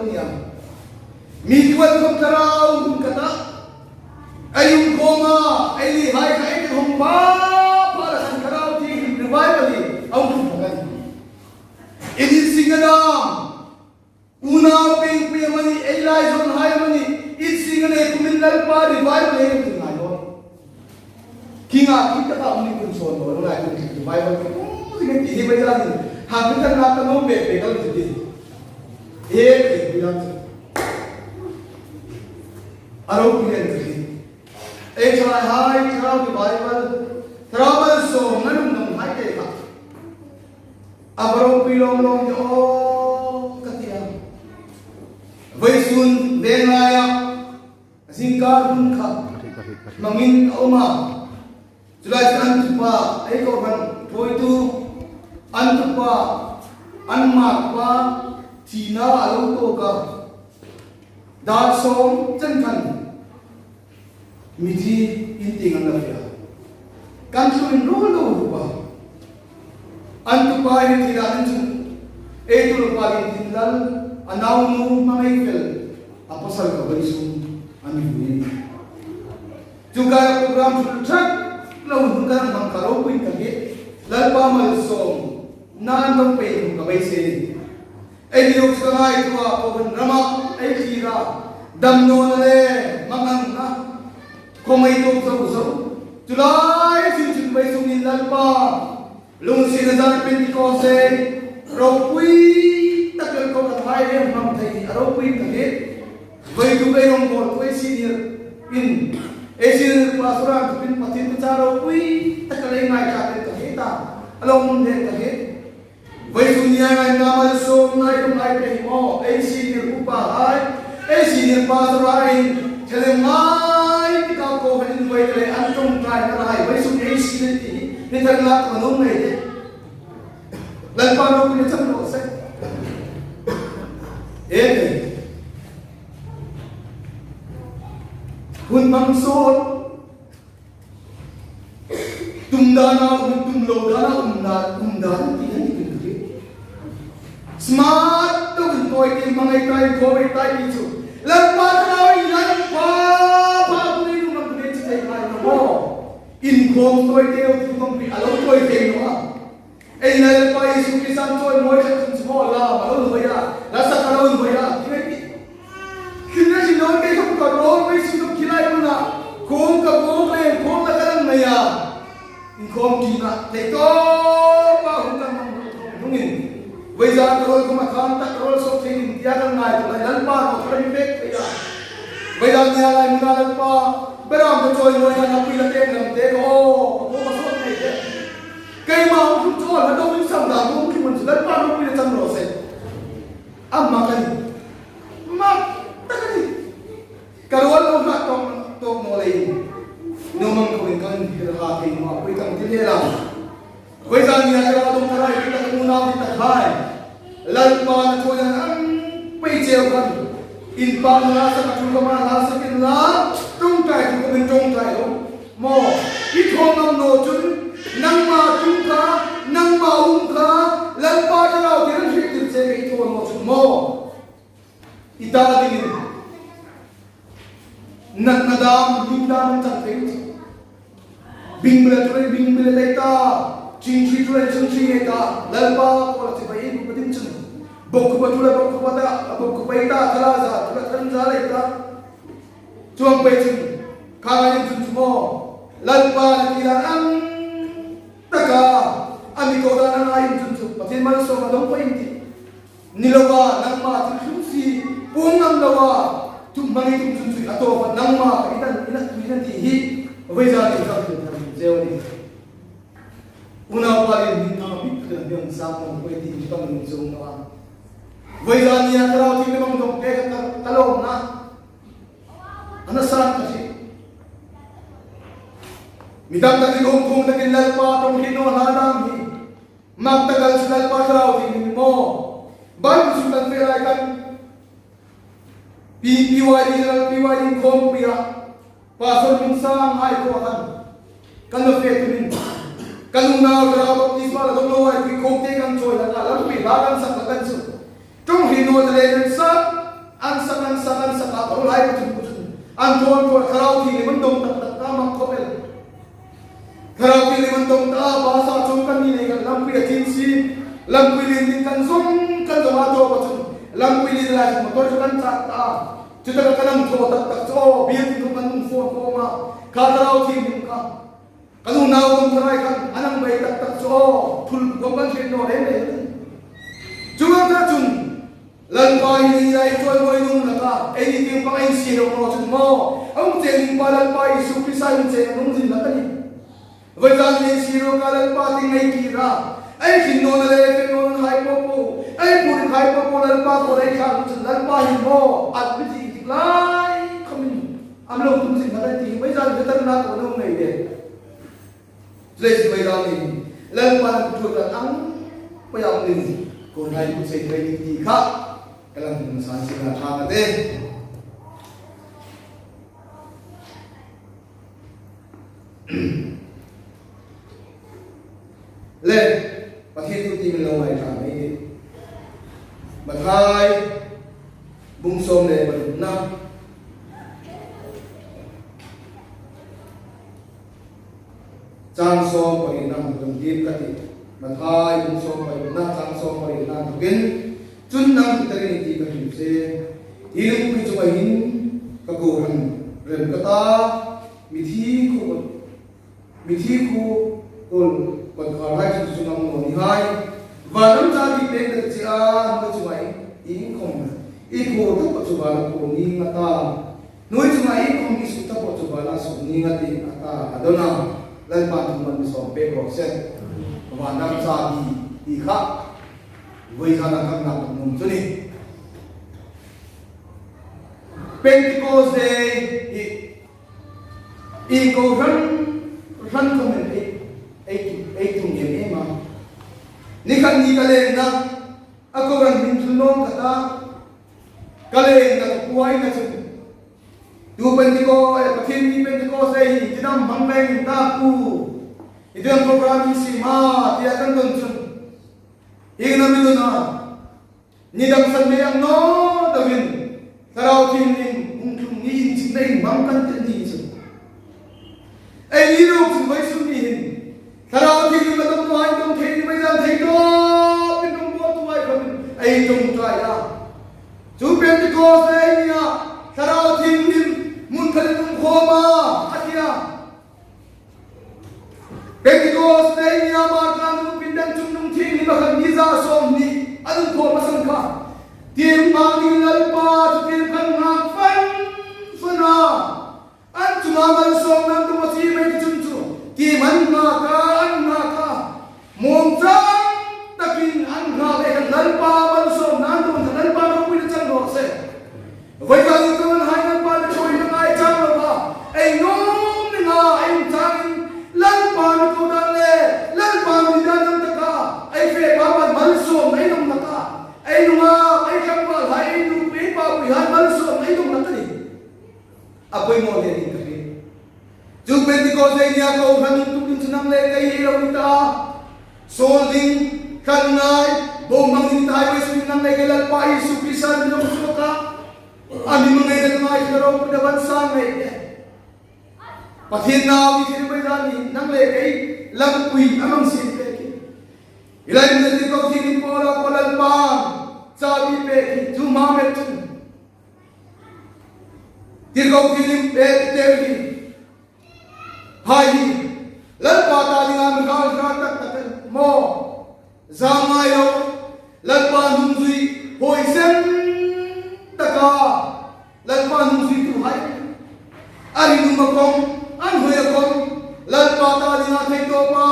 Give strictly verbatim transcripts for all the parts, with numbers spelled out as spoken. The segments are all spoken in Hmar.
nia. Mi tual khom thlarau hun ka ta. Ei um khoma, ei ni hai kha ei hong ba, pa la san thlarau ti hin revival ni, a um ka ta. Ei ni sing a dam. Unau pengpui amani, ei lai zon hai amani, ei sing a nei kumin Lalpa revival ei ti ngai lo. Kinga ki ka ta um ni kun son lo, lai kun revival ki. Ti ngai ti hi bai zan. Ha kun kan na ka no be be kal ti. E, e, bi lam. A ropui len ka hi. Ei try hai, try revival. Try bal so, ngan um nong hai te ka. A va ropui lawm lawm de aw ka ti a. Vawisun ve ngai a. Zingkar hun kha. Hmangin a um a. Chu lai chu an tupa, ei ko han, thuoitu, an tupa, an makpa, thina a lo tuok a. Dar sawm chen khan, mithi in tieng an la fe a. Kan hluin ro lo hu pa. An tupa hi thina an chun, ei tu lo pa in tin lal, a naunu hmangai fel, a pasal ka vawisun, an vui. Chu ka program chu thak lo hun ka hmang ka ropui ka hi. Lalpa malsawm nan dong pei ka bai se ni. Ei ni lo chu ka ngaituo a, ko kan rama ei thira. Damnawna le manganna. Ko mai to zo zo. Chu lai sin chun bai sung in Lalpa. Lungsiet zar Pentecost ei ropui tak el ko ka thai em hmang thei a ropui tak e. Voi tu ei rawng bawl tu ei senior in. Ei senior pastor an tu pin Pathien tu cha ropui tak el ei ngai tak el ka he ta. A lo mun le ka he. Voi tu nia ngai na malsawm ngai tu ngai pe mo. Ei senior upa hai. Ei senior pastor hai. Thele ngai ti ka ko han in voi le an ṭawngṭai na hai. Voi tu ei senior ti. Ni thar la ka lo ngai de. Lalpa ropuina chang raw se. Amen. Hun hmang sawt. Tum dana um, tum lo dana um na, um dan ti han ti ti. Smart to kan koi ti hmangai tai, khawm ei tai ti chu. Lalpa ta oi, Lalpa, pa bu ni nu ma bu ni chi tai mai na mo. Inkhawm koi te o tu kong pi a lo koi te no a. Ei Lalpa Isu Krista chawimawi ṭhat chun chu maw la, a lo nuoi a, la sak a lo nuoi a, ti mai ti. Thina sin lo te thawk ka rawl mai sin lo ki lai hmuna, khawm ka bawk le, khawm la ka lang nei a. Inkhawm tina, thei tawpa hun kan hmang hnungin. Voi zan ka rawl khawm a kham tak ka rawl sawk thei ning tia kan ngai tu lai Lalpa no thar mi pek thei a. Voi zan nia lai hmuna Lalpa, beram ka chawimawi kan a pui la te ngam te ko, ko ka sawt nei te. Keima hung chu la do in sam da hung chu man chu Lalpa ropuina chang raw se. A mak a ni. Mak tak a ni. Ka rawl lo hlat tawk, tawk naw leiin. Naw mang ko in kan hir ha kei naw a pui kan ti le la. Voi zan nia ka rawl dong ka rai ti tak mu na ti tak hai. Lalpa na chawimawi ang pei cheu kan. Inpakna la sak a thu ka ma la sak in la. Ṭawngṭai thu ka min ṭawngṭai lo. Maw, i thaw ngam naw chun, nangma ṭum kha, nangma um kha, Lalpa Thlarau Thienghlim hriettir che ka i thaw naw chun maw. I ta dingin. Natna dam, lim dam an chang thei. Bing bula ṭule, bing bula lei ta. Ching chi ṭule, ching chi lei ta. Lalpa, ko la chi bai, bu ding chun. Bok ku ba ṭule, bok ku ba ta, bok ku ba ta, thala za, ṭule than za lei ta. Chuong pei chun, kha ngai chun chu maw, Lalpa na ti dan ang taka, a mi ko dan ang ngai chun chu, Pathien malsawm a dong pei ti. Ni lo a, nangma thil hril si, puong ngam lo a, tum hmang i tum chun chu, a tawpa nangma ka i dan, i na tui na ti hi, voi zan i ka tui na ti zeu ni. Unau pa in min thang mi ka dan biang sa ko pei ti ka min zong lo a. Voi zan nia ka rau ti ka bang dong pe ka, ka lawm na. Ana san ka si. Mi dang ka ti lawm khung ka ti Lalpa ṭawng hi naw hla dam hi. Mak ta kal si Lalpa Thlarau Thienghlim maw. Bible su kan fe lai kan. P, P Y D, General P Y D inkhawmpuia. Pastor Hming Sang hai ko kan. Kan lo fe tumin. Kan unau Thlarau baptisma la dong lo ai pui khawm te kan chawi la ka lampi ba kan sak la kan su. Ṭawng hi naw ta le kan sak. An sak, an sak, an sak a, a ruol hai chun, chun. An thaw, an thaw, Thlarau Thienghlim an dawng tak tak ta, mak khawp el. Thlarau Thienghlim an dawng ta, bus-a chuong kan ni nei kan lampui a chin si. Lampui lien ding kan zawng, kan zawng a, thaw pa chun. Lampui lien lai chun motor chu kan chak ta. Chutaka kan hang thaw tak tak chu, aw, biel tin kan hung phone khawm a. Kha Thlarau Thienghlim kha. Kan unau dawng tharai khan, an hang bei tak tak chu, aw, thul khawm kan hriet naw reng reng. Chuong ang ta chun, Lalpa hi ni lai chawimawi nung laka, ei ni tieng pang ei siem ro naw chun maw. A hung cheng ding pa Lalpa Isu Krista hung cheng nung zing laka ni. Vawisun ei siem ro ka Lalpa tieng ei kir a. Ei thlin nawna le, ei fe nawna hai po po. Ei pur hai po po Lalpa ko ei khan chun Lalpa hi maw. At mi ti dik lai khawmin. Am lo tum zing laka ti. Vawisun ei tar na ko nung nei le. Tlei si mai dam ni, Lalpan thu kan ang poi am ni, ko nai ku sei thei ti kha, ka lang san si na tha ka te. Le, Pathien thu ti min lo ngai tha mai ni. Mathai, bung sawm le paruk na. Chang sawm pariet na hang tum ding ka ti. Mathai bung sawm pariet na, chang sawm pariet na hang tum. Chun nang ti ta ring ti ka hriet che. Hi lungpui chunga hin ka kohran rem ka ta. Mithi khu, mithi khu, kol, kol kha rai chu chu ngam naw ni hai. Vanram chate pêng ka ti che a, hnuoi chunga i inkhawm, i phuok ta pawh chu vana phuok ning a ta. Hnuoi chunga inkhawm i suk ta pawh chu vana suk ning a tih a ta, a dawn a. Lalpan thu man mi sawm pek raw se. Vanram chate ti kha. Vawisun a kan ngak nuom chu ni. Pentecost Day hi, i kohran, hran khawmin ei, ei, ei tum ngei ngei a. Ni khat ni ka lengna, a kohran hming tlung naw ka ta, ka lengna ka puai na chun. Tu Pentecost, eh, Pathienni Pentecost Day hi, ti dam hmang leng ta pu. I dam program hi si ma, tia kan dawn chun. Hi na mi dun a. Ni dang san mei ang naw dawin, Thlarau Thienghlim hung tlung ni inchikna inhmang kan ti ni chu. Ei ni ruok chu vawisun ni hin, Thlarau Thienghlim a dawng naw hai dawng thei ni mai dan thei tawpin dawng bawltu hai khawmin ei ṭawngṭai a. Chu Pentecost Day nia, Thlarau Thienghlim hmun khatin hung khawm a, a ti a. Pentecost Day nia Marka nu pindan chungnung thienghlim a khan mi za sawmhni an hung khawm a san kha. Tieng hmang ding Lalpa chu tieng khan ngak fan fan a. An chunga malsawmna an tum a si mei ti chun chu. Tieng an ngak a, an ngak a. Mawng chang takin an ngak le khan Lalpa malsawmna an tum khan Lalpa ropuina chang raw se. Vawisun kan hai Lalpa le chawimawi ngai chang lo a, ei nuom ni nga, ei um changin Lalpa mi ko dan le, Lalpa mi dan dam taka, ei fe pa pan malsawm ei nuom naka, ei nunga, ei tlangval hai, ei nu, ei pa pui hai malsawm ei nuom naka ni. A poimaw le ni ka hre. Chu Pentecost Day nia kohran hung tlung ding chu nang le kei hi lo ni ta. Sawl ding, kan ngai, bo hmang ding ta hai vawisun nang le kei Lalpa Isu Krista mi lo suok a. A mi hmangaina ngai ka ro ku da ban sang nei ke. Pathienni thi bai dan ni nang le kei lampui a hmang sien pek hi. Hi lai mi tirko thienghlim pawl a ko Lalpa chabi pek hi chu hma met chun. Tirko thienghlim pek te hi. Hai hi, Lalpa ta dinga mi hral hral tak tak maw. Zam ngai lo, Lalpa hnung zui, huoisen taka, Lalpa hnung zuitu hai. A rinum a khawm, an huoi a khawm, Lalpa ta dinga thei tawpa,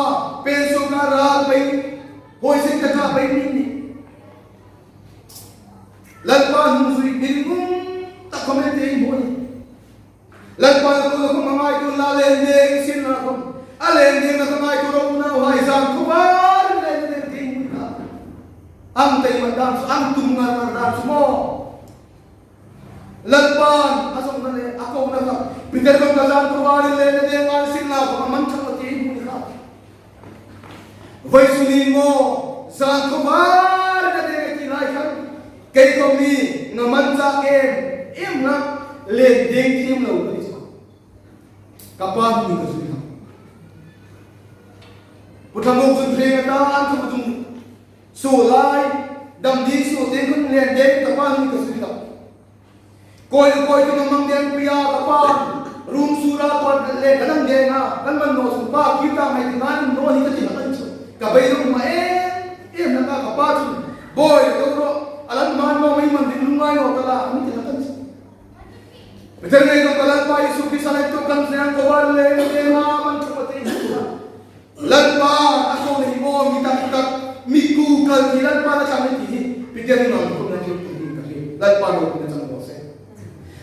pension ka ral pei, huoisen taka pei ni ni. Lalpa hnung zui, ringum tak khawm ei hmu ni. Lalpa ko khawm a ngaituo la lien ding sin la khawm. A lien ding na khawm ngaituo ro na hai zan khawm a lien ding ding na. Ang tei ma dan chu, ang tum ngar ngar dan chu maw. Lalpa a zong na le, a ko na khawm. Peter khawm ka zan khawm a lien ding a sin la khawm a man chang la ti hmu ni kha. Vawisun ni maw, zan khawm a lien ding ti lai khan. Kei khawm ni. Ina man chak em em na, len deng thiem lo ka ni chu. Ka pa hnuoi ka zui hlak. Pu Thlamuong chun hre a ta, an thu chung suo lai, dam ding suo ding khun len deng ka pa hnuoi ka zui hlak. Koi koi tu mang deng pui a ka pa, room sura koi le ka dam deng a, kan man naw sun pa ki ta mai ti nan naw ni ka ti na kan chu. Ka bei lo ma em em na ka, ka pa chu. Boi, to ro, a lan man naw mai man ding lungngai naw ka la, mi ti na kan chu. Peter nei ka Lalpa Isu Krista lai to kan siang ko war le, le ma man ka pa te. Lalpa a ko nei mo mi tak tak, mi ku kal ti Lalpa na chang ti hi. Peter ni ma ko na ti ti ka hi. Lalpa lo na chang ko se.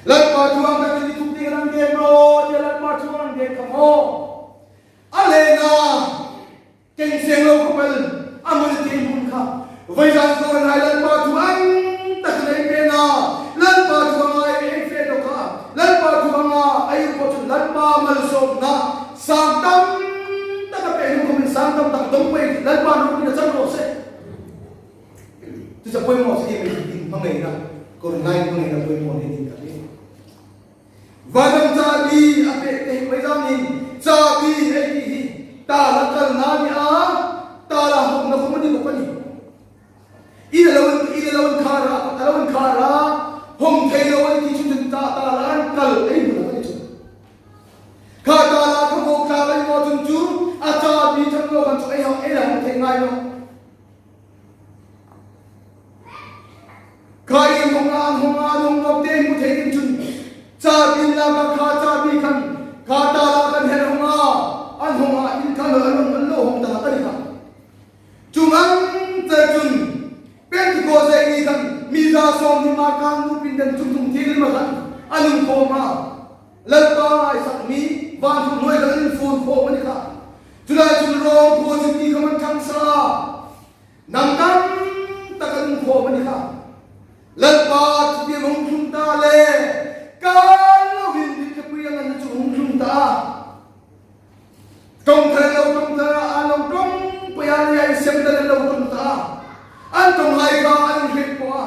Lalpa thu ang ka ti tu ti ran ke mo, ti Lalpa thu ang ke ka mo. A le na. Keng seng lo ka pal, a mun ti mun kha. Vai zan ko na Lalpa thu ang tak nei pe na. Lalpa thu ang ai ei fe do ka. Lalpa thu ang ai ko chu Lalpa malsawmna. Sang tam tak a pe nu ko min sang tam tak dong pe Lalpa no min chang lo se. Tu sa poi mo se mi hmangai na. Ko nai hmangai na poi mo ni ni ka ni. Vadam chabi a pe te hi mai zam ni, chabi ei ti hi, ta la kal na ni a, ta la hawng na khum ni ko pani. Ina lo, ina lo khara, ta lo khara, hawng thei lo ni ti chun ta, ta la an kal ei bu pani chu. Kha ta la kha mo kha la mo chun chu, a chabi thang lo kan chu ei hawng, ei la hawng thei ngai lo. Kha in hawng a, hawng a, hawng nawk te hmu thei ding chun. Chabi la ka kha chabi khan, kha ta la kan her hawng a, an hawng a, in khan an hawng an lo hawng ta ka ni kha. Chung ang te chun, Pentecost ni khan, mi za sawm ni ma kan nu pin den chung chung thil ma khan, an hung khawm a. Lalpa ai sak mi, van hung noi kan in phun khawm a ni kha. Chu lai chun rawng khawm chun ni kha man thang sa. Nang tam tak an hung khawm a ni kha. Lalpa chu ti hung tlung ta le. Kan lo hin ni te pui ang an chu hung tlung ta. Tong thar lo tong thar a lo tong pui a ni ai sem ta lo tong ta. An tong hai kha an hriet po a.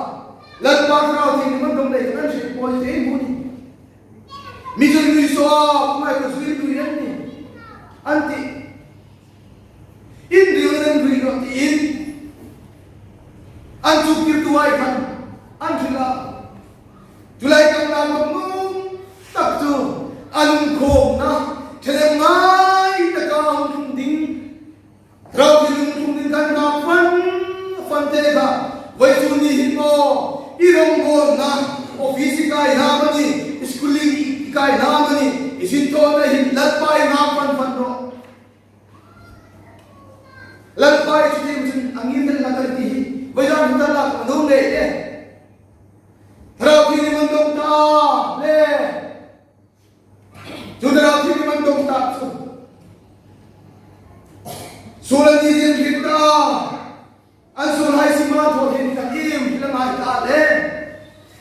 Lalpa Thlarau Thienghlim an tong nei an hriet po te mu ni. Mi zui lui so a, mai ko zui lui an ni. An ti. In ril an ril lo ti in. An chu kir tu ai khan. An chu la. Chu lai kan la ko mum tak chu. An khawm na. Thelem ngai ta ka hung thung ding. Thlarau Thienghlim hung thung ding kan na fan, fan te kha. Vai chu ni hin mo. I rawng bawl na. Office i kai na ma ni. School i kai na ma ni. I sin to na hin Lalpa i na fan fan ro. Lalpa i chu ti chun a ngim den la kar ti hi. Vai dan ta la ko dong le e. Thlarau Thienghlim an dong ta le. Chu Thlarau Thienghlim an dong ta chu. Suol an ni zin rit ta. An suol hai si ma thaw hin ka im la ngai ta le.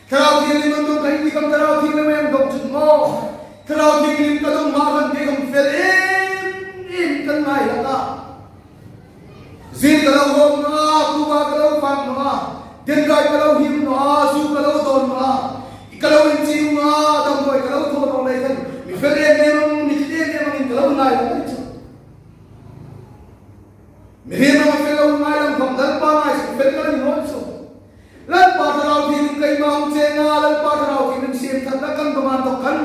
Thlarau Thienghlim an dong ka ni kam Thlarau Thienghlim an dong chun mo. Thlarau Thienghlim ka dong ma kan ke kam fel em em kan ngai la ta. Zin ka lo hawm naw a, kuva ka lo fak naw a, dendrai ka lo him naw a, zu ka lo dawn naw a, ka lo inching naw a, damdawi ka lo thaw naw lei khan, mi fel em em ang, mi ṭi em em angin ka lo ngai lo chu. Mi hriem ang fel lo ngai lo khom, Lalpa ngai chu fel ka lo ni naw chu. Lalpa Thlarau Thienghlim keima hung che nga, Lalpa Thlarau Thienghlim siem ṭhatna kan dawng an tawk khan,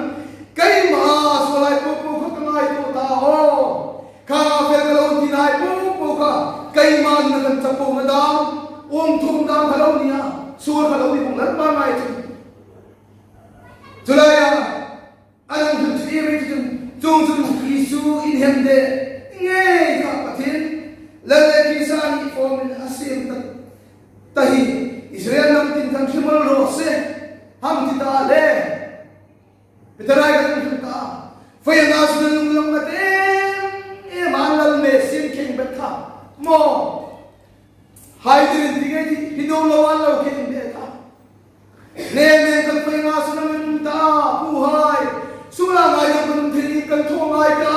keima a suol hai po po kha ka ngaituo ta aw. Kha fel ka lo ti nai po po kha, keima na kan chapo na dam, um thum dam kha lo ni a, suol kha lo ni kong Lalpa ngai chu. Chu lai a, an hung chu i ri chu, chung chun Isu in hem de, ngei kha Pathien, Lal le Krista ni form in a siem ta, ta hi, Israel nam tin kan hrimal ro se, ham ti ta le. Peter ai kan hung ta. Fai nga sun lung lung na te, e man lal me sin king bet kha. Mo. Hai ti rin ti ngai ti, hi do lo an lo king bet kha. Ne me kan fai nga sun lung ta, pu hai. Sula ngai lo kan thei kan tho ngai ta.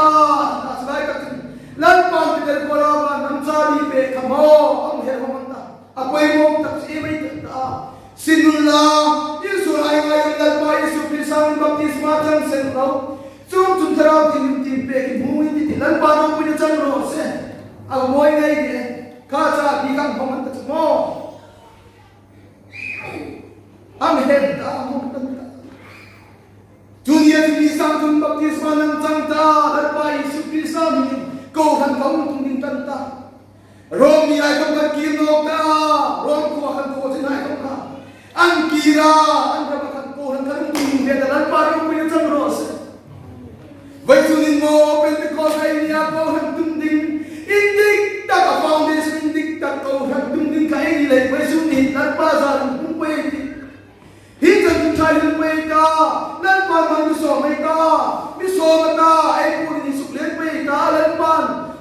Ta sai ka tin. Lalpan Peter ko la ba nam cha ni pe kha mo, ang he ko man ta. A poimaw tak si mai ta. Sin nun la. Sang baptisma chang seng lo. Chuongchun Thlarau Thienghlim tieng pêk i hmu in ti ti Lalpa ropuina chang raw se. A mawi ngei de. Kha cha ti kang hmang an ta chu maw. An hel ta, an hel ta. Tunia chu mi sang thum baptisma nang chang ta, Lalpa Isu Krista hmingin kohran ka hung tung ding kan ta. Rom mi ai kawng kan kir nawk ta, Rom khuo khan kohran ai kawng kha. An kir a, an ram khan kohran kan hung tung ding ve ta, Lalpa ropuina chang raw se. Vawisun hin maw Pentecost ei nia kohran tum ding, indik tak a foundation indik tak kohran tum ding kha ei ni lei vawisun hin Lalpa zar hung pei ti. Hi chan chun thai hung pei ta, Lalpa man mi sawm ei ta, mi sawm a ta, ei pu ni suk len pei ta, Lalpa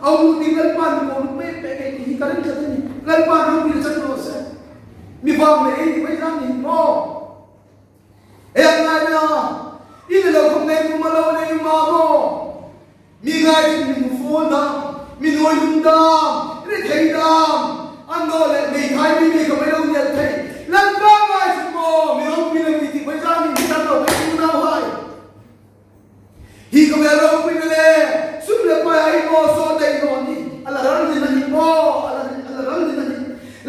a hung ding Lalpa mi ko hung pei pei ei ti hi ka ring ka ti ni. Lalpa ropuina chang raw se. Mi vang le ei ni vawisun hin maw. Ei an ngai na, i le lo khawm nei um a lo nei um a maw. Mi ngai chu mi hmu fuol dam, mi nuoi lum dam, rethei dam, annawleh mei khai mi nei khawm ei lo ni el thei. Lalpa ngai chu maw, mi ropui lo ni ti vawisun hin mi tan lo, mi unauhai. Hi khawm ei ropui le, sum le pai ei maw, sawt dai naw ni. A la ral ding a ni maw, a la, a la ral ding a ni.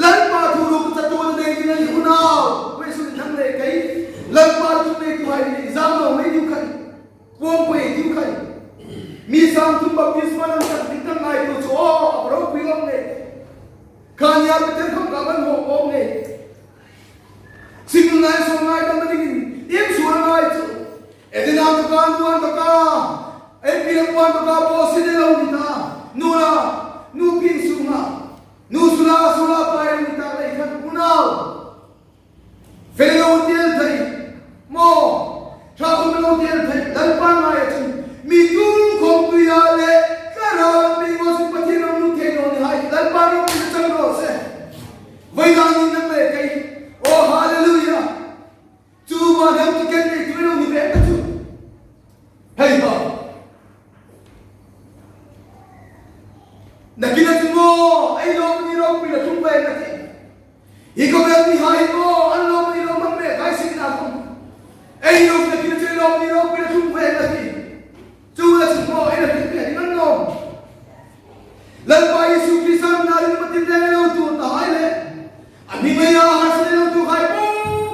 Lalpa thuruk chatuon dai ding a ni unau. Vawisun nang le kei. Lalpa thuneituhai le i zam naw mei diu khai. Puong pui diu khai. Mi sang thum baptisma nang chang ding kan ngaituo chu aw, a ropui lawm le. Kha nia Peter khawm ka ban hawng awm le. Single ngai suol ngai dam dingin, iem suol ngai chu. Ei tina taka, nuan taka, ei pi le puan taka, bawsiet ei lo ni ta. Nu la, nu pin sunga, nu sula, sula pai lo ni ta lei khan unau. Fel lo ti el thei, maw, ṭha khawm lo ti el thei, Lalpa ngai a chun, mi tum khawm tuia le, ka ral mi maw sin Pathien lo nu thei lo ni hai, Lalpa lo ti chang raw se. Vawisun hin nang le kei. Oh, hallelujah. Chu ma dam ti ken nei tu lo ni ve ta chu. Hei ha. Nakin a chu maw, ei lo ni ropui la tum ve na ti. Hi khawvel mihai maw, an lo ni lo mang ve kai sin na kum. Ei lo nakin a chu lo ni ropui la tum ve na ti. Chu la chu maw, ei la ti ve ni man lo. Lalpa Isu Krista hmingin Pathien le lo tu ta hai le. A mi mai a har se lo tu hai po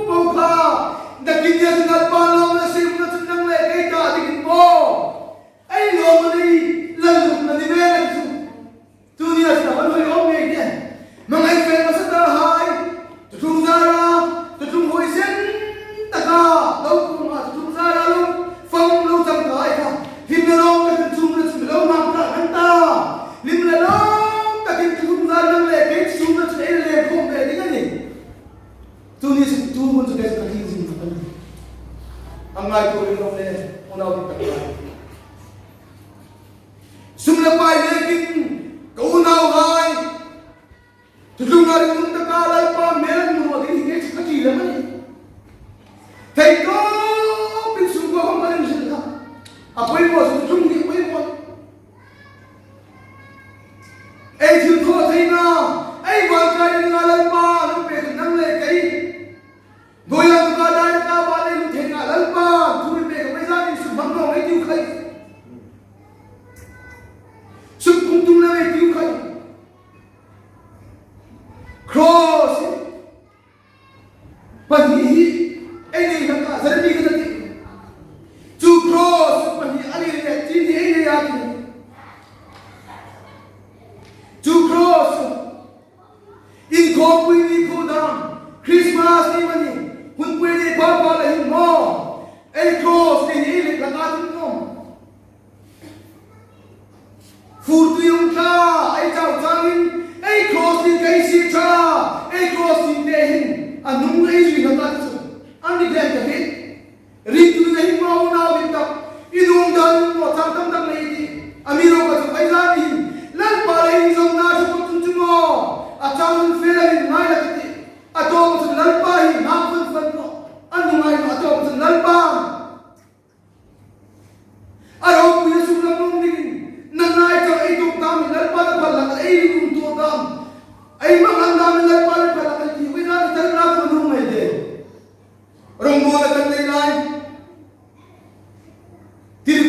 po kha. Nakin a chu Lalpa lo na se na chu nang le kei ta dingin maw. Ei lo ni, Lalpa ni ve na chu. Tunia chu a hoi awm ngei de. Hmangai fel masa ta hai. Tuthung zara, tuthung hoi sen taka, lo puma tuthung zara lo, fang lo chang kai kha. Hlim le lawm takin chunga chun lo mang ta kan ta. Hlim le lawm takin tuthung zara nang le kei chunga chun ei le khawm ve ding a nih. Tuni chu tu hun chu kei chu ka hing zing ka ni. A ngaituo ring lo le, unau tak. Sum le pai nekin, ka unauhai. Tuthunga ringum taka Lalpa hmel an hmu ding hi ngei chu ka ti lem a nih. Thei tawpin sum ko hong ka ring hril ta. A poimaw chu tuthung hi poimaw. Ei thil thaw theina, ei vankai ding a Lalpa, lo pek nang le kei. Boya ka dai ka ba le lu theina Lalpa, thu pe ka pei za ni sum hang no ei tiu khai. Sum kum tum le ei tiu khai. Cross pahni hi ei nei hlak a, zara mi ka ti. Chu cross pahni a ni le tin hi ei nei a ti. Chu cross inkhawmpui ni khu dam, Christmas ni mani, hun pui ni pha pha la hin maw. Ei cross ni hi le la ka tin maw. Fur tu yung tha, ei chau changin, ei cross ni kei si tha, ei cross ni te hin, a nung ei zui na ta chu. An ni ven ka hin. Ringtu le hin maw unau min tak. I dung dan maw chang tam tak le i ti. A mi ro ka chu kai za ni hin. Lalpa le hin zong na chu ko tun chu maw. A chang nun fe la hin ngai la ti. A to ka chu Lalpa hin ngai fun fun maw. An ngai maw a to ka chu Lalpa. A ropui sum lam um dingin, nan nai chau ei tuk dam, Lalpa le phalak ei ringum tu dam. Ei mang an dam, Lalpa le phalak ei ti, ui na tel na ko nung mai de. Rongbawlna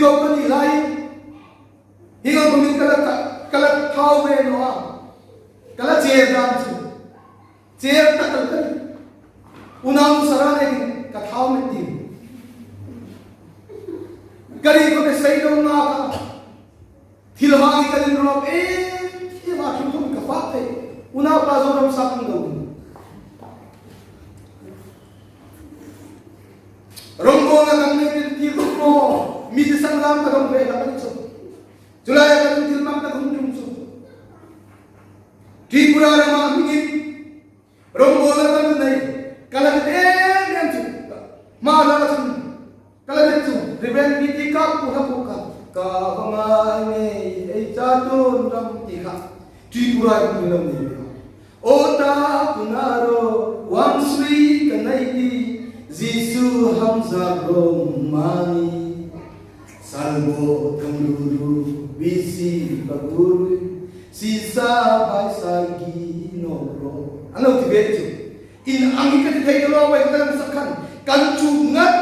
Thau ka ni lai. Hi ka kumin ka la ta, ka la thau ve naw a. Ka la che dan chu. Che ta ka la. Unau sara le ka thau me ti. Ka ri ko ke sei lo na ka. Thil hang hi ka din rawp em em a, thil hang ka fak thei. Unaupa Zoramsa kan lo. Rongbawlna kan nei ti ti ru ko. Mi ti sang lam ka dong ve ka kan chu. Chu lai ka ding thil mak ka dong tum chu. Tripura rama mi ni. Rongbawlna kan nei, ka la vet em em chu. Hma la chun, ka la vet chu, Reverend P T Kapkul a pu kha. Ka va ngai ngei, ei cha tun ram ti kha. Tripura in lo nei. O ta ku na ro, wang sui ka nei ti, Jisu ham za ro mani. Salbo thang ru ru, bisi ka ru ru, sisa bai sai gi no ro. An lo ti ve chu. In ang hi ka ti thei lo, wai kan sak khan. Kan chu ngat,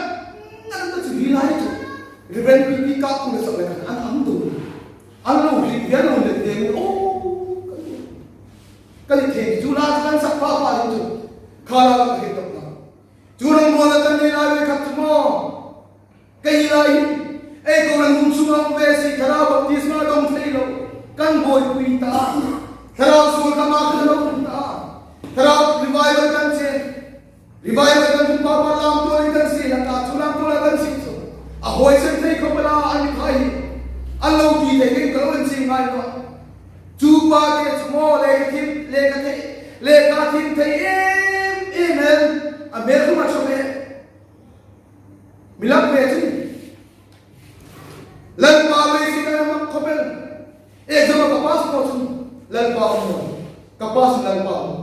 ngat ka chu hi lai chu. Reverend P P Kapkul sak le khan an ang tu. An lo ri, ya lo le te. O, kan ti thei chu la kan sak pa pa chu. Kha la ka he to na. Chu rongbawlna kan nei lai ve khat chu maw. Ka hi lai hin, ei kohran hung sunga um ve si, Thlarau baptisma dong thei lo, kan buoipui ta. Thlarau suol kama kan lo um ta. Thlarau revival kan che. Revival kan hung pa pa lam tuol kan sie la ta, chu lam tuol kan sie chu. A hoi sen thei khop la an khai. An lo ti thei kan lo en si ngai lo. Chu pa te chu maw le ka thim, le ka thei, le ka thim thei em, em em. A mel hung a chom e. Mi lak ve chu. Lalpa lei si ka mak khop el. Exam ka pass po chu. Lalpa um. Ka pass Lalpa um.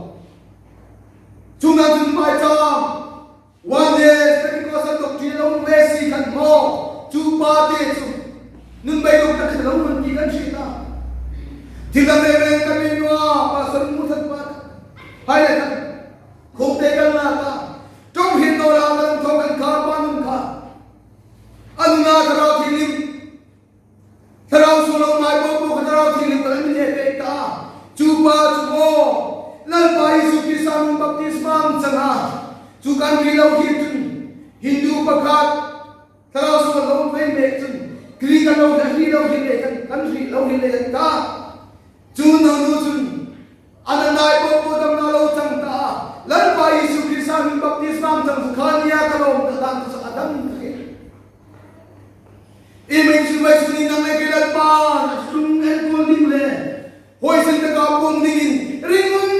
Chu na chun pai cha. One day, Pentecost an dok ti lo ve si kan maw. Chu pa te chu. Nun bai dok ta lo nun ti kan si ta. Ti la ve ve ka mi nua, pa san mu san pa. Hai le kan. Khum te kan na ta. Ṭawng hin naw la kan thaw kan kha pa nun kha. A nuna Thlarau Thienghlim. Thlarau suol lo mai po po kha Thlarau Thienghlim kan mi ne pe ta. Chu pa chu maw. Lalpa Isu Krista nun baptisma chang a. Chu kan ri lo hi chun. Hindu pakhat. Thlarau suol lo mai mek chun. Kri kan lo hi lo hi le kan, kan ri lo hi le kan ta. Chu nunu chun, a na nai po po damna lo chang ta a, Lalpa Isu Krista min baptisma chang chu kha nia ka lawm ta dan chu a dam ta hi. I mai chu mai chu ni nang le ke Lalpa, a chung en ko ding le. Hoi sen ta ka pong dingin, ring un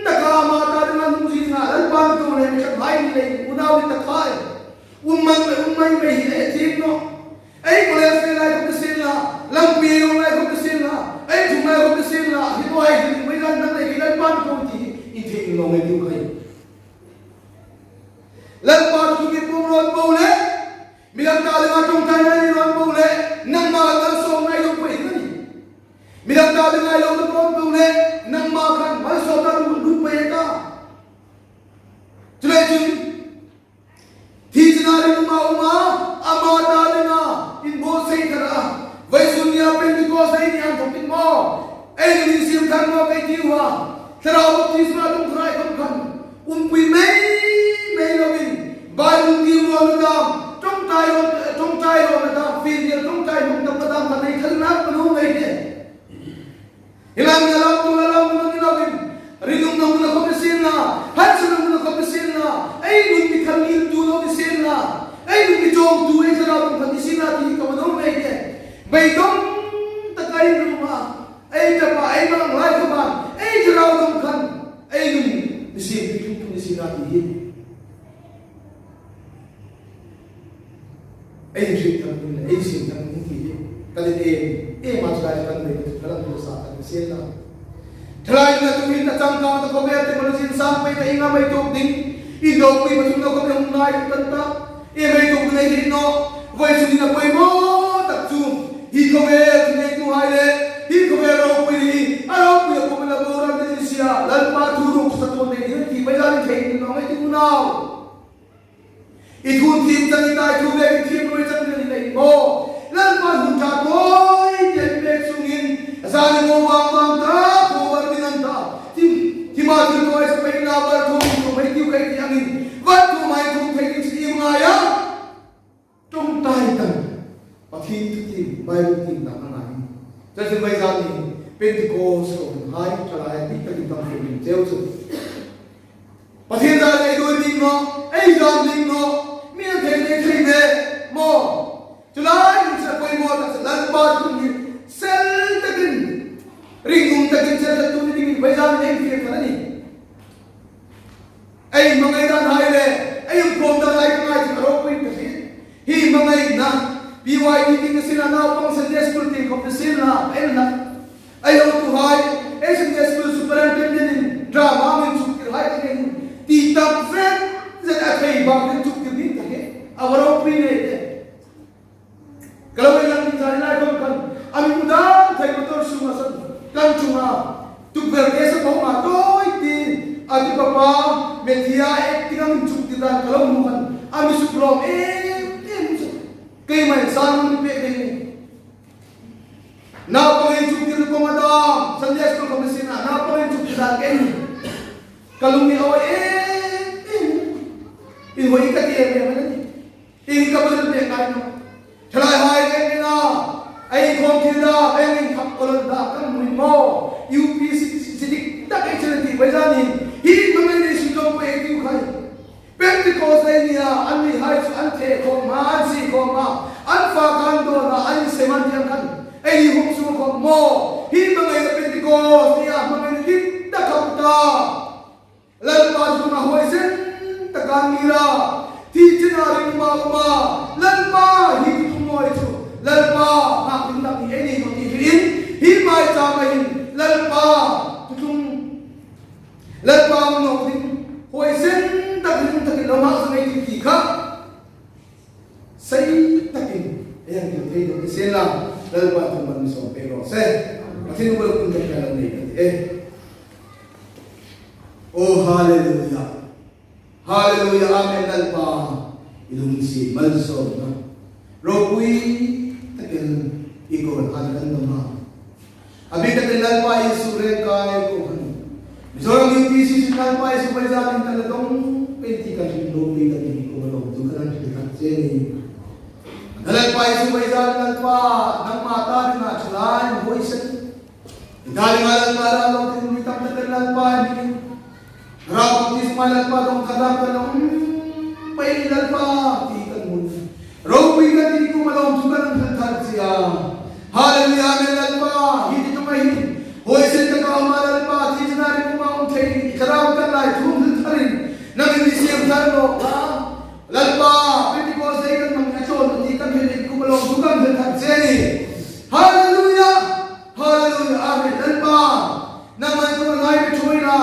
ta ka ma ta ding an hung zin na, Lalpa mi ko le mi chak hai ni le, unau ni ta khai. Um man, um mai mai hi le, thim no. Ei college nei lai khop ka sien la, lampi nei lai khop ka sien la, ei thung lai khop ka sien la, hi nuai hi, mi ran nang nei ki Lalpa mi ko ti, in thei in lo ngei tu khai. Lalpa tu ki pum ron bo le, mi lam ta le ma ṭawngṭai ngai ron bo le, nangma la ta so ngai lo pei ni. Mi lam ta le ngai lo ron bo le, nangma khan mal so ta lu lu pei ta. Chu lai chun, Thi china ring uma uma, ama ta dinga, in bo sei thara. Vawisun nia Pentecost ei ni ang thawkin maw. Ei ni sim thang maw kei ti ua. Thlarau baptisma tung thrai khom khan. Umpui mei, mei lovin. Bible ti ua na dam. Ṭawngṭai ro, ṭawngṭai ro na dam. Fin dia ṭawngṭai mong tam na dam. Kan ei thal nak panu mei de. Hi lai na lam tu la lam tu la ni la vin. Rinum na mun khom sien la, han su na mun khom sien la, ei nun mi khan ngil tu lo ni sien la, ei nun mi chawm tu ei zara mun khan ni sien la ti ka ma dong ei ke. Beidong ta kai ru ma, ei ta pa ei ma lang lai ka ma, ei zara dong khan, ei nun mi sien tu tu ni sien la ti hi. Ei hriet thar ding le, ei siem thar ding ti hi. Ka le em, em a chu lai kan le, ka la tu sa kan sien la. Thalai na tu in a chang kang ta ko be te ko sin sang pe ta inga mai tok ding. I do pui ma chu na ko be hung nai kan ta. E mai tok nei hi no. Vawisun in a poimaw tak chu. Hi ko be tu nei tu hai le. Hi ko be ropui hi. A ropui ko be la bo ran ni sia. Lalpa thu ro sa ko nei hi ti bai la ni thei ni no mai ti ku nau. I thu thiem chang i tai thu ve i thiem roi chang i nei maw. Lalpa ti, ti, Bible ti ta ka ngai. Chuleiin vawisun ni Pentecost ko hai, thalai ti ka ti tam ko min cheu chu. Pathien zar ei doi ding naw, ei zar ding naw, mi an thei thei thei ve, maw. Chu lai hin chu poimaw tak chu Lalpa thu hi sel takin, ringum takin sel tak tu ni dingin vawisun ei fiel kha a nih. Ei hmangai dan hai le, ei um khom dan hai ka ngai chu a ropui ka ti. Hi hmangaina, P Y T ding a sin a, naupang Sunday school ti khom a sin a, ei na. Ei hotuhai, ei Sunday school superintendent in drama min chuktir hai ti nen, ti tak zet zet a thei bak nen chuktir ding ka ti. A va ropui nei te. Ka lo inlang ding zai lai khom khan, a mi mu dan thei motor sunga san, kan chunga tukverh te sa khom a doi ti, a ti papa, media ek ti kan chuktir dan ka lo hmu khan, a mi suk lawm em em chu. Keima san mi pek ding ni. Naupang inchuktir khom a dam, Sunday school khom a sin a, naupang inchuktir dan ka en. Ka lung ni awi em em. Inhawi ka ti em em a nih. Ieng ka bul pek ngai naw. Thalai hai ka en a. Ei khom thil da, ei inkhap ko lo da, kan hmu maw. U P C, si, si dik tak ei chen ti vawisun ni. Hi hmangai nei suk lawm pei ti khai. Pentecost ei nia, an ni hai chu an the khom a, an sie khom a, an fa kan dawn a, an sem an thiang khan. Ei ni hung su khom maw. Hi hmangaina Pentecost nia, hmangaina dik tak a ta. Lalpa chunga huoisen taka ngir a. Thi chena ringum a um a. Lalpa hi thu mawi chu. Lalpa ngak ding tak hi ei ni naw ti hi in. Hi maichama hin. Lalpa. Thu tlung. Lalpa um naw ding. Huoisen tak ringum takin lo mak zong ei ti ti kha. Sei takin, ei hang thil thei ding ti sien la, Lalpa thangah mi sawm pei raw se. Pathien bul kun tak ka lo nei ka ti e. Oh, hallelujah. Hallelujah, amen, Lalpa. I lungsiet malsawmna. Ropui takin i ko han kan dawng a. A bik takin Lalpa Isu rengkai ko khan. Mizoram U P C sin Lalpa Isu vawisun ni kan la dawng pei ti kan hrilpui ka ti ko lo tu kan hrilpui che ni. Lalpa Isu vawisun Lalpa nangma ta dinga thalai huoisen. Ta dinga Lalpa la lo tin mi tam takin Lalpa ni. Rau ti sma Lalpa dawng ka dam ka lo. Pei Lalpa ti kan hmu. Ropui ka ti ku ma lo chu kan thil thar sia. Hallelujah, amen Lalpa. Hi ti tu mai hi. Huoisen taka ma Lalpa ti chena ringum a um thei. Ka rau kan lai thum thil tharin. Nangin mi siemthar naw ka. Lalpa, Pentecost Day kan hmang a chawl ti kan hriet ku ma lo chu kan thil thar che ni. Hallelujah. Hallelujah. Amen. Lalpa. Nangman tu ngai mi thuina,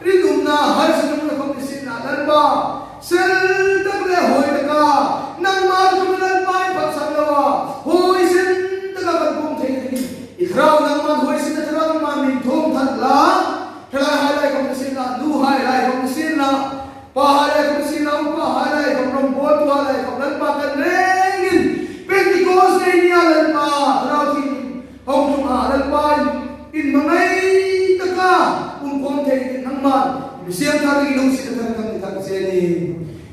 rinumna, harsatna khom i sinna, Lalpa. Sel tak le huoi taka, nangma tu Lalpa i phat san lo a, huoisen taka kan pum thei ni. I Thlarau nangman huoisen a Thlarau nangman min thum that la, thalai hai lai khom i sinna, nu hai lai khom i sinna, pa hai lai khom i sinna, upa hai lai khom, rongbawltu hai lai khom, Lalpa kan rengin, Pentecost Day nia Lalpa, Thlarau Thienghlim hung tlung a, Lalpa in hmangai taka um khom thei dingin nangman mi siemthar i lungsiet thar kan ni thar che ni.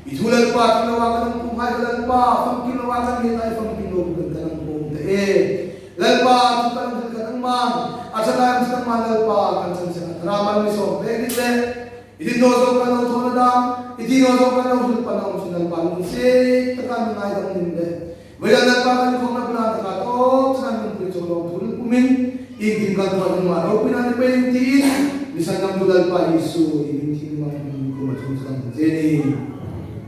I thu Lalpa, thu lo a kan pum hai Lalpa, famkim lo a kan ni hai famkim lo kan kan pum te e. Lalpa, thu kan kan nangman, a thalai nangman Lalpa kan san se a Thlarau mi sawm pei ding le. I ti naw zo kan lo thona dam, i ti naw zo kan lo hril pan a um sin Lalpa lungsiet taka mi ngaidam ding le. Vawisun Lalpa kan khom na bula taka tawk san min pui chawk lo thul pumin, i tin kan thon ma ropui na ni pei tiin, mi sandamtu Lalpa Isu, i min tin ma min kum a thum san che ni.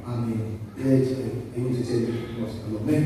Amen. Ye, che, ye, che, che, mo sa lo me.